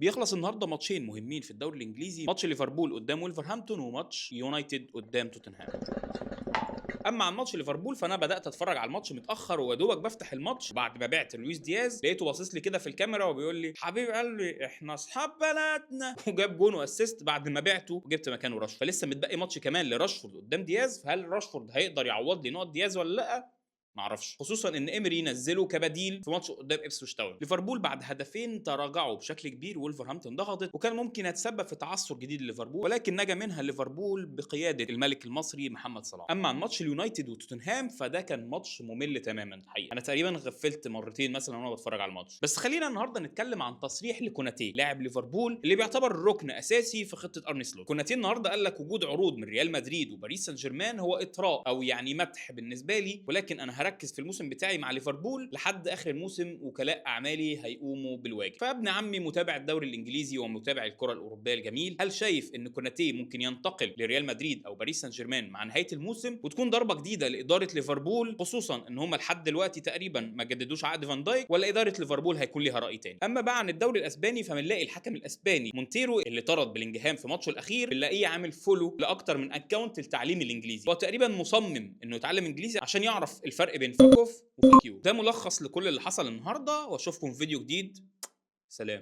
بيخلص النهارده ماتشين مهمين في الدوري الانجليزي، ماتش ليفربول قدام ولفرهامبتون وماتش يونايتد قدام توتنهام. اما عن ماتش ليفربول فانا بدات اتفرج على الماتش متاخر، ودوبك بفتح الماتش بعد ما بعت لويس دياز لقيته باصص لي كده في الكاميرا وبيقول لي حبيب قلبي احنا اصحاب بلدنا، وجاب جون و assist بعد ما بعته وجبت مكانه راشفورد. فلسه متبقي ماتش كمان لراشفورد قدام دياز، فهل راشفورد هيقدر يعوض لي نقط دياز ولا لا؟ معرفش، خصوصا ان ايمري نزله كبديل في ماتش قدام ابسويتش تاون. ليفربول بعد هدفين تراجعوا بشكل كبير، وولفرهامبتون ضغطت وكان ممكن يتسبب في تعثر جديد لليفربول، ولكن نجا منها ليفربول بقيادة الملك المصري محمد صلاح. اما عن ماتش اليونايتد وتوتنهام فده كان ماتش ممل تماما الحقيقة، انا تقريبا غفلت مرتين مثلا وانا بتفرج على الماتش. بس خلينا النهارده نتكلم عن تصريح لكوناتي لاعب ليفربول اللي بيعتبر ركن اساسي في خطه ارني سلوت. كوناتي النهارده قال لك وجود عروض من ريال مدريد وباريس سان جيرمان هو اطراء او يعني مدح بالنسبة لي، ولكن انا هركز في الموسم بتاعي مع ليفربول لحد اخر الموسم، وكلاء اعمالي هيقوموا بالواجب. فابن عمي متابع الدوري الانجليزي ومتابع الكره الاوروبية الجميل، هل شايف ان كوناتي ممكن ينتقل لريال مدريد او باريس سان جيرمان مع نهاية الموسم وتكون ضربه جديدة لادارة ليفربول، خصوصا ان هم لحد دلوقتي تقريبا ما جددوش عقد فان دايك، ولا ادارة ليفربول هيكون ليها راي تاني؟ اما بقى عن الدوري الاسباني فبنلاقي الحكم الاسباني مونتيرو اللي طرد بلينجهام في ماتشه الاخير بنلاقيه عامل follow لاكتر من account لتعليم الانجليزي، هو تقريبا مصمم انه يتعلم انجليزي عشان يعرف الفرق بين fuck off و fuck you. ده ملخص لكل اللي حصل النهارده، واشوفكم في فيديو جديد. سلام.